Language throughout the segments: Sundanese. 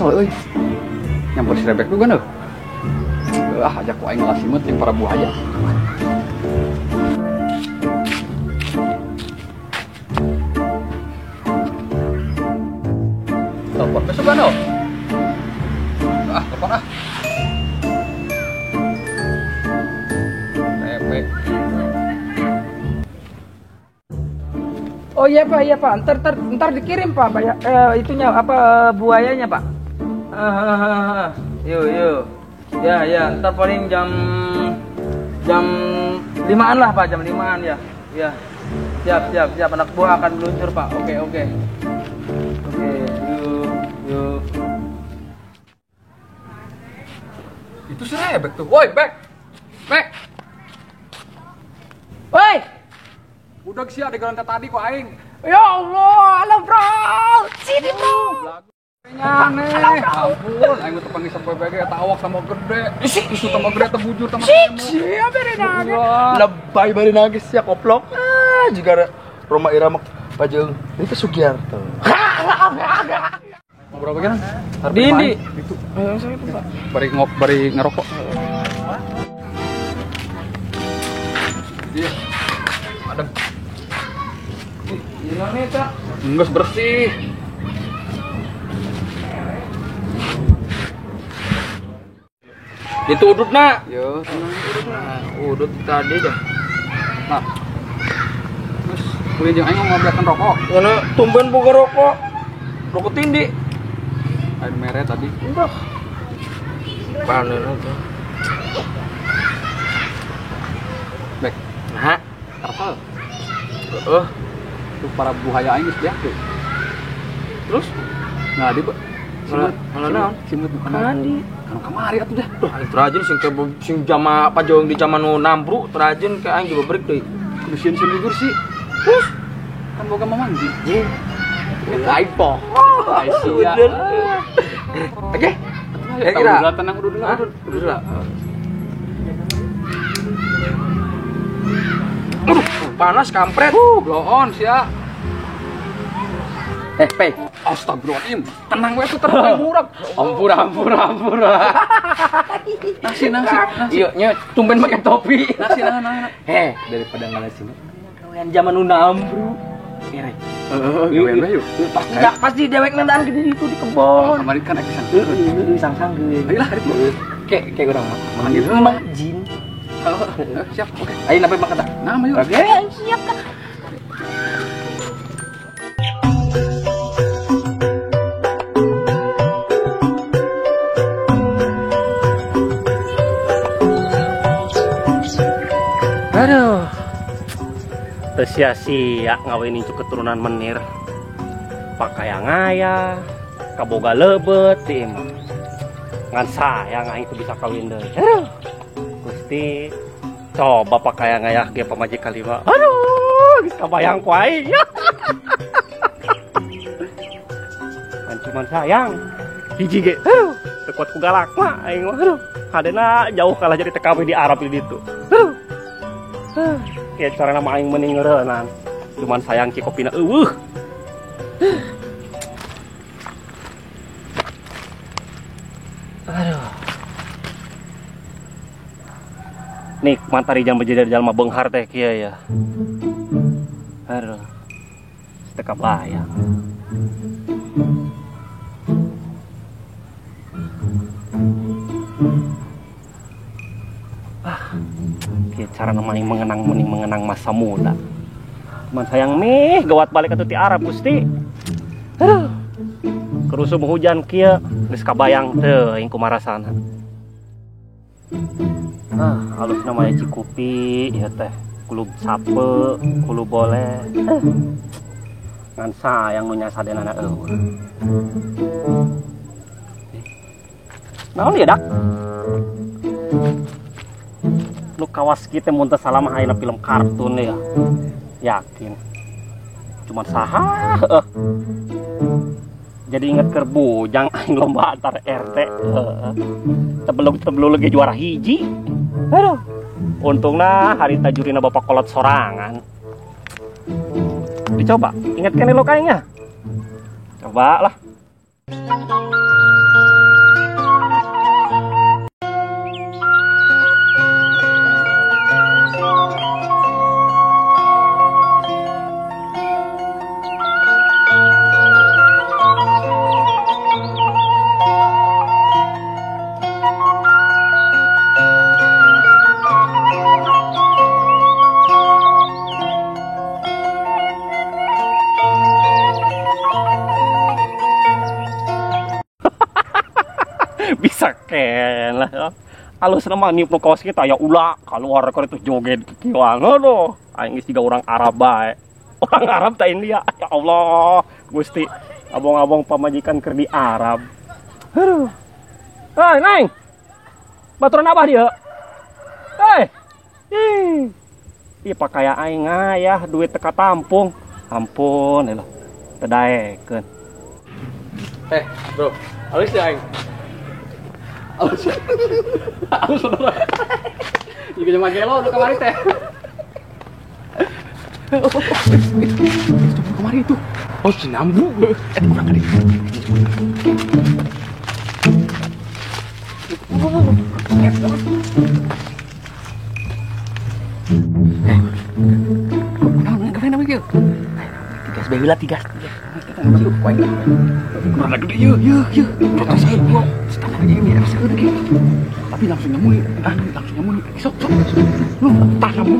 Euy. Nyamper si Rebek juga neuh. Ah, ajak ku aing ngalah simut jeung para buaya. Telepon besok kan, ah, telepon ah. Rebek. Oh iya Pak, iya Pak. Ntar dikirim Pak, bayar, itunya apa buayanya Pak. Yuk yuk. Ya ya, ntar paling jam 5-an lah Pak, jam 5-an ya. Ya. Siap siap siap, anak buah akan meluncur Pak. Oke oke. Oke, yuk yuk. Itu si Rebek tuh. Woi, Bek. Bek. Woi. Udah sih ada geronta tadi kok aing. Ya Allah, halo bro. Sini bro. Aneh. Ampun, aing teu panggil sampai BG eta awak tambah gede. Susu tambah gede tebujur tambah Sia bere nage. Lebay bari nangis ya koplok. Ah, juga Roma Irama Pajeung. Ini ke Sugiarto. Ngobrol bagian? Di itu. Bari ngop, bari ngerokok. Iya. Adem. Gimana eta? Enggak bersih. Itu udut nak. Yo, tenang. Nah, udut tadi dah. Nah. Terus kuliah jeung aing ngobrolkeun rokok. Ngono tumben boga rokok. Rokok tindi. Air mere tadi. Udah. Panen aja. Bek. Nah, apa? Heeh. Tuh para buaya aing geus beak tuh. Terus? Nah, di malah naon? Simut bukan mandi. Kanu kamari atuh dah. Duh, aing terajin sing sing jama Pajeung di zaman nu nambru terajin ke aing juga break deui. Kudu sieun-sieun gugur sih. Terus kan boga mamanggi. Jeung. Aing poh. Aisyah. Oke. Ya kira. Tenang udah dulu. Udah. Aduh, panas kampret. Blow on sia. Pe. Astagfirullahaladzim. Tenang we tuh terlalu murah. Ampura ampura ampura. Nasi nasi nasi. Iya, nya tumben pakai topi. Nasi nah. Heh, daripada ngalasin. Kawean zaman nu nambru. Kere. Heeh, gawean bae yuk. Pasti pasti dewek nandaan gede itu di kebon. Kemarin kan ek sang. Heeh, sang-sanggeun. Ayolah hari itu. Kek kek urang mah. Manggil mah jin. Siap, oke. Ayo sampai makan tak? Nah, ayo. Oke, siap kak. Aduh, sia-sia ngawinin cu keturunan menir. Pakaian ngaya, kaboga lebet ti mah. Ngan sayang aing teu bisa kawin deui. Aduh. Gusti, coba pakaian ngaya ge pamajikan kalima. Aduh, geus kabayang ku aing. Ngan cuman sayang hiji ge. Aduh, teu kuat ku galak mah aing mah. Aduh, hadena jauh kalah jadi TKW di Arab di ditu. Aduh. Kayak cara nama aing mending ngeureunnan. Cuman sayang cikopina eueuh. Aduh. Nikmat ari jam bejeder jalma beunghar teh kieu ya. Aduh. Teu kabayang. kieu cara aing mengenang mending mengenang masa muda. Cuman sayang nih gawat balik atuh ti Arab Gusti. Aduh. Kerusum hujan kieu geus kabayang teuing kumarasana. Ah, alusna mah Cikupi ieu teh. Kulub sape, kulub boleh. Ngan sayang nu nyasadenana eueuh. Naon ieu dak? Nu kawas kieu teh mun teu salah mah ayeuna film kartun ya. Yakin. Cuman saha heueuh. Jadi inget keur bujang aing lomba antar RT. Tebelug-tebelug lagi juara hiji. Aduh. Untungna harita jurina bapak kolot sorangan. Dicoba, ingat kan lo kayaknya. Coba lah. Bisa ken lah. Alus nama niup nu kawas kita ya ulah keluar keur itu joget kikieuan aduh. Aing geus jiga urang Arab bae. Orang Arab teh India. Ya Allah, Gusti. Abong-abong pamajikan keur di Arab. Aduh. Hei, Neng. Baturan abah dia. Hei. Ih. Ih pakaya aing ngayah duit teka tampung. Ampun lho. Teu daekeun. Bro, alus ya aing. Alus. Alus saudara. Juga cuma gelo lu kemari teh. Itu kemari itu. Oh, sinambu. Kurang kali. Kunaon gawe namanya kieu? Tigas bae heula tigas. Kurang gede yeuh yeuh yeuh. Protes gua. Standar aja ini harus gede kieu. Tapi langsung nyamu nih. Langsung nyamu nih. Sok sok. Lu tah nyamu.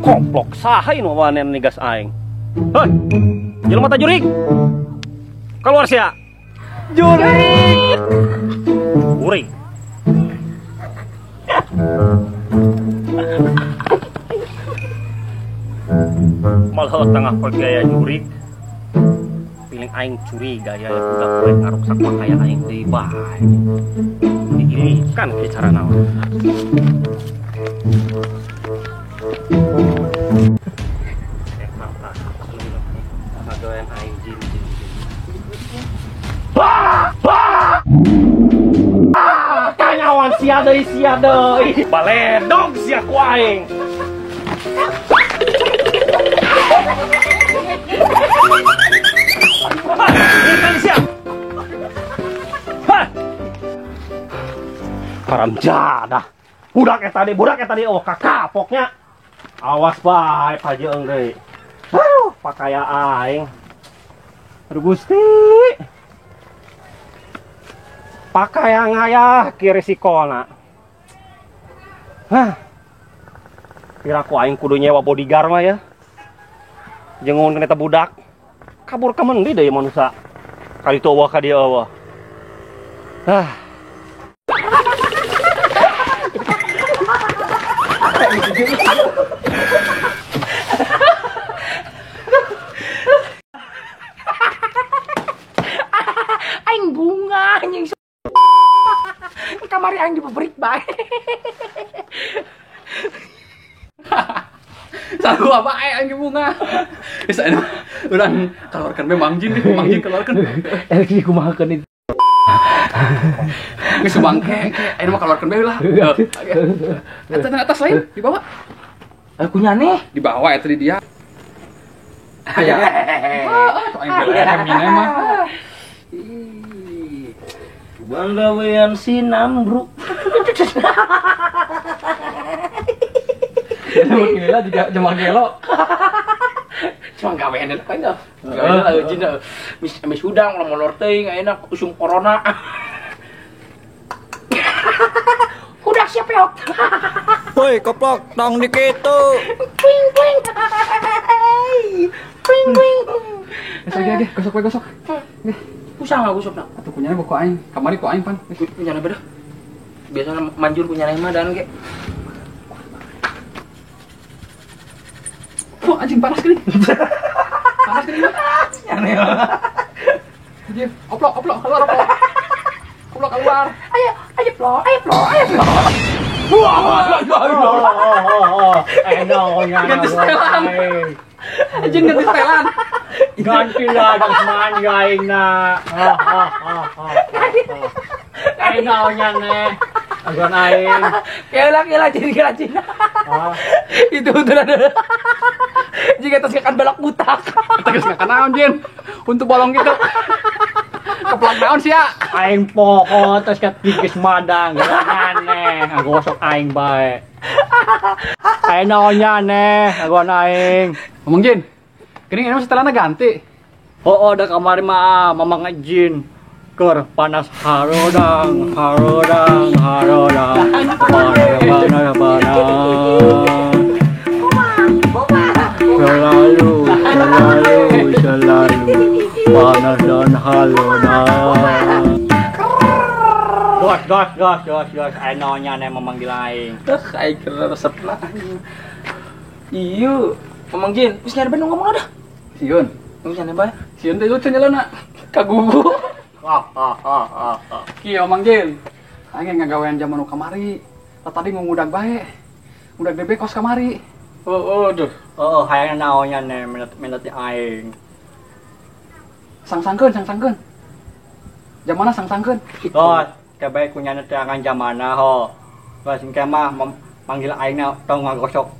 Komplok saha nu wanen nigas aing. Hei. Jelema ta jurig. Keluar sia. Jurig. Jurig. Malah tengah pergaya jurig. Piling aing curiga ya budak kulit ngaruksak pakaian aing deui bae. Diilikan ke cara naon. Aing jin jin jin. Wah! Wah! Ah, kanyawan sia deui. Baledog sia ku aing. Haram jadah. Budak eta tadi oh kakapoknya. Awas bae pajeung deui. Aduh, pakaya aing. Aduh Gusti. Pakaya ngayah ki resikona. Hah. Kira ku aing kudu nyewa bodyguard mah ya. Jengun eta budak. Kabur ka mendi deui manusia. Kali itu eueuh ka dieu eueuh. Hah. Aing bunga anjing. Kamari aing dibeberit bae. Sarua bae aing bunga. Geus ayeuna urang keluarkan we Mang Jin, Mang Jin keluarkan. Erek dikumahakeun itu. Geus bangke, ayeuna mah keluarkan we lah. Eta atas lain dibawa. Aku nyane dibawa eta di dia. Aya. Heeh, aing belehem ini mah. Banggawean sinambruk. Gila juga cuma gelo. Cuma gawean eta kan. Gawean lah jin mis udang molor teuing ayeuna usum corona. siap peok. Woi, koplok, tong dikitu. Ping ping. Ping ping. Lagi gosok we gosok. Kusah gosokna. Atuh kunyana ku aing, kamari ku aing pan. Kunyana beda. Biasana manjur kunyana mah dan ge. Wah, anjing panas gini. Panas gini. Nyane. Jadi, oplok, oplok, keluar oplok. Oplok keluar. Ayo, ayo plok, ayo plok, ayo plok. Wah, ganti setelan. Anjing ganti setelan. Ganti lah, manja aing na. Aing naonnya neh. Aguan aing. Kela kela jadi kela Cina. Itu udah ada. Jika tas akan balak butak. Tegas ngakan naon jin. Untuk bolong gitu. Keplak naon sia. Aing poho terus kat gigis madang. Aneh, gosok aing bae. Aing naonnya neh, aguan aing. Ngomong jin. Gini ini setelahnya ganti. Oh, udah kamari mah mamang ngejin. Keur panas harodang, harodang, harodang. Panas, panas, panas. Selalu, selalu, selalu panas dan harodang. Gos, gos, gos, gos, gos. Aing naonnya neh memanggil aing. Aing keur resep lah. Iya, Mamang Jin, geus nyari bandung ngomong dah. Siun. Geus nyari bae. Siun teh lucu nyelana. Kagugu. Kieu Mamang Jin. Aing ngagawean jaman nu kamari. Tadi ngudag bae. Ngudag bebek kos kamari. Oh, duh. Oh, hayang naonnya neh minat aing. Sang-sangkeun, sang-sangkeun. Jamana sang-sangkeun. Gos, kebae kunyana teh akan jamana ho. Gos engke mah manggil aing tong ngagosok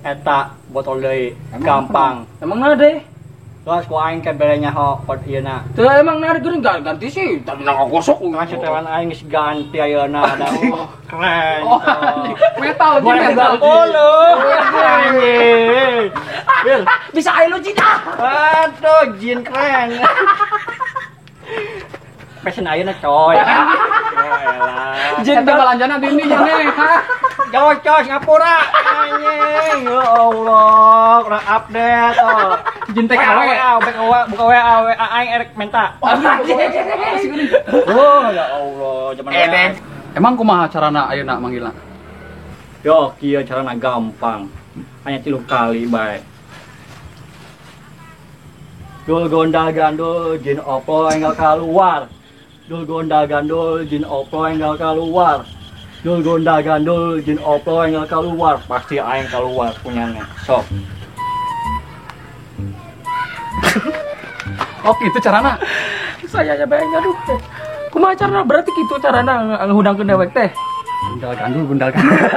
eta botol deui gampang. Emang nade? Terus ku aing ke berenya ho pot ieu na. Teu emang nade geuning ganti sih, tadi ngagosok ngan setelan aing geus ganti ayeuna da. Keren. Oh, metal metal. Anjing. Bisa aing lu jin ah. Aduh, jin keren. Passion ayeuna coy. Ya elah. Jin teh balanjana di ini nya ha. Jauh coy Singapura. Anjing, ya Allah, kurang update oh. Jin TKW, buka WA, WA aing erek menta. Oh ya Allah, zaman Emang kumaha carana ayeuna manggilna? Yo, kieu carana gampang. Hanya 3 kali bae. Dul gondal gandul jin oplo enggal keluar. Dul gondal gandul jin oplo enggal keluar. Dul gondal gandul jin oplo enggal keluar. Pasti aing keluar punyanya. Sok. Oh, gitu carana. Saya nya bae aduh. Kumaha carana berarti kitu carana ngahudangkeun dewek teh. Gundal gandul, gundal gandul.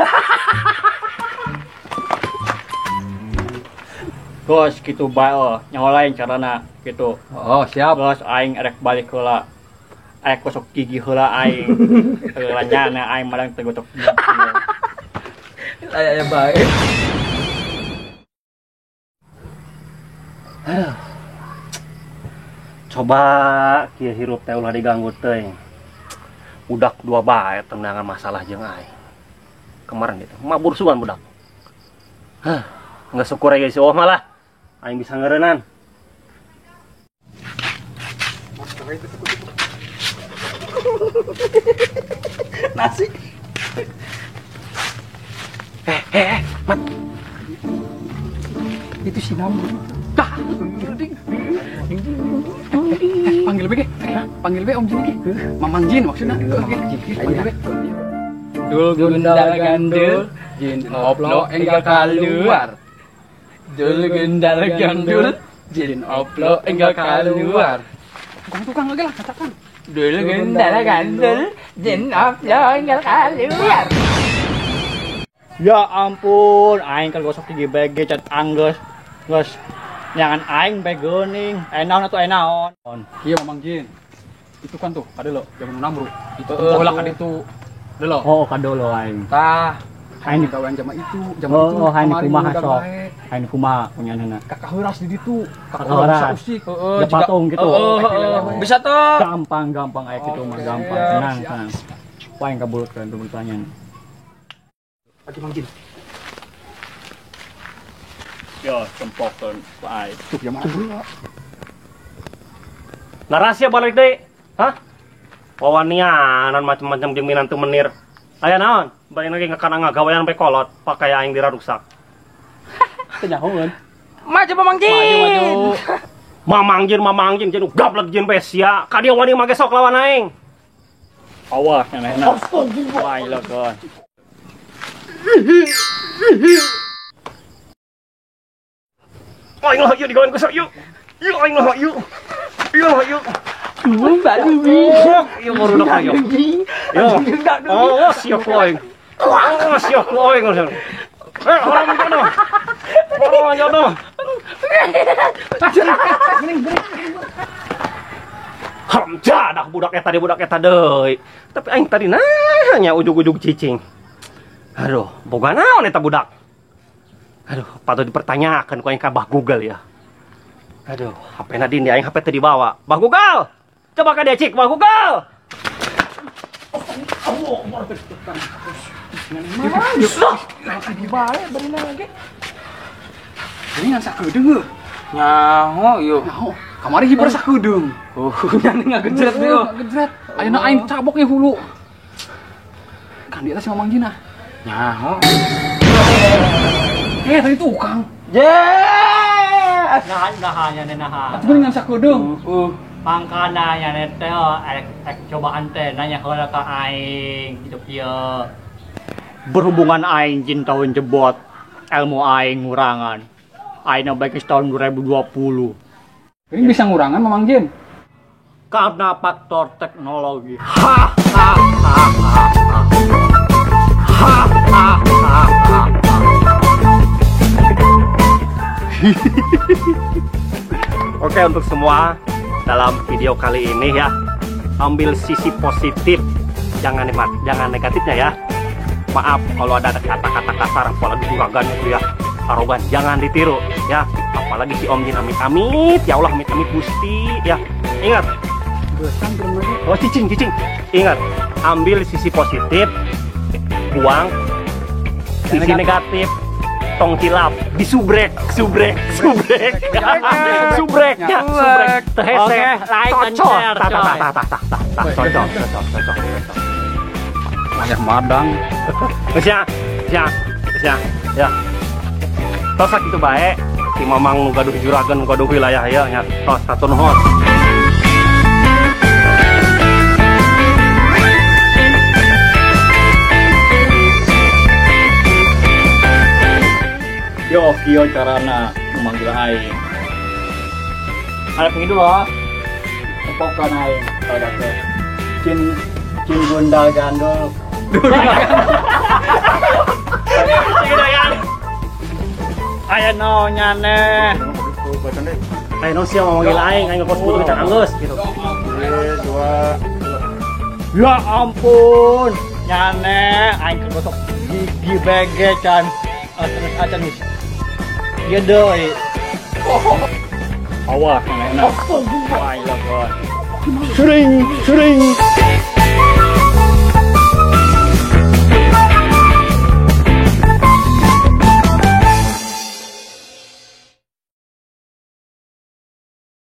Gos gitu bae oh, nyaho lain carana gitu. Oh, siap. Gos aing erek balik heula. Erek gosok gigi heula aing. Heula nyana aing madang teu gosok gigi. Aya bae. Aduh. Coba kieu hirup teh ulah diganggu teuing. Budak dua bae tendangan masalah jeung aing. Kemarin itu mabur sugan budak. Hah, nggak syukur aja si oh malah aing bisa ngerenan. Nasi. Mat. Itu si Nambu. Dah. Panggil be, panggil be Om Jin ge. Mamang Jin maksudna. Panggil be. Dul gundal gandul, jin oplo enggal keluar. Dul gundal gandul, jin oplo enggal keluar. Tukang-tukang lagi lah katakan. Dul gundal gandul, jin oplo enggal keluar. Ya ampun, aing kan gosok gigi bege cat anggeus. Geus nyangan aing bae geuning. Naon atuh naon. Iya Mamang Jin. Itu kan tuh, kade lo, jaman namru. Itu heula kan itu. Delo. Oh, kadolo aing. Tah, aing gawean jaman itu, jaman itu. Oh, aing kumaha sok. Aing kumaha punyanana. Kakak heuras di ditu, kakak heuras. Usik. Heeh, patung gitu. Bisa tuh. Gampang-gampang aing kitu mah gampang. Tenang, tenang. Wah, aing kabulkeun pertanyaan. Pagi Mang Jin. Yo, tempokeun ku aing. Tuh ya mana? Narasia balik deui. Hah? Wawanianan macam-macam jeung minantu menir. Aya naon? Balik lagi ngekana ngagawean sampai kolot, pakai aing dirarusak. Teu nyahoeun. Maju Mamang Jin. Maju maju. Mamang Jin jeung gablek jin bae sia. Ka dieu wani mage sok lawan aing. Awas nyanehna. Wah, ilokeun. Aing lah ieu digawean ku sok ieu. Ieu aing lah ieu. Ieu lah ieu. Ieu baru dak ayo. Yo. Awas sia ku aing. Awas sia ku aing. Eh, orang jodoh. Orang jodoh. Haram jadah budak eta deui. Tapi aing tadi nanya ujug-ujug cicing. Aduh, boga naon eta budak? Aduh, patut dipertanyakan ku aing ka Bah Google ya. Aduh, HP na dindi aing HP teu dibawa. Bah Google. Coba ka dia cik Bah Google. Ini ngan sakedeung heuh. Nyaho ieu. Nyaho. Kamari hiber sakedeung. Oh, nya ngagejret ieu. Ngagejret. Ayeuna aing cabok ieu hulu. Kan di atas si Mamang Jin ah. Nyaho. Tadi tukang. Yes. Nah, nya nah. Atuh ngan sakedeung. Pangkana nya teh arek cobaan teh nanya heula ka aing hidup ieu. Berhubungan aing jin tahun jebot, ilmu aing ngurangan. Aing baik tahun 2020. Ini bisa ngurangan Mamang Jin? Karena faktor teknologi. Ha ha ha ha. Ha ha ha ha. Oke, untuk semua dalam video kali ini ya, ambil sisi positif, jangan negatifnya ya. Maaf kalau ada kata-kata kasar, apalagi juragan itu ya, arogan, jangan ditiru ya. Apalagi si Om Jin amit-amit, ya Allah amit-amit Gusti ya. Ingat, oh cicing. Ingat, ambil sisi positif, buang sisi negatif. Tong cilap, disubrek, subrek, subrek, subrek, ya, subrek, terhese, cocok, tak, cocok, cocok. Banyak madang. Ya, ya, ya, ya. Tos sakitu bae, si Mamang nu gaduh juragan, nu gaduh wilayah ya, nya. Tos satu nuhun. Yo, kieu carana memanggil aing. Ada pengidu loh. Tempokan aing kalau dapet. Jin gundal gandul. Aya naon nyane. Aya naon sia memanggil aing, aing ngekos butuh can anggeus gitu. 2 Ya ampun, nyane aing kegosok gigi bege can. Terus acan geus. Ieu deui. Awas nyanehna. Wah, ilokeun. Sering, sering.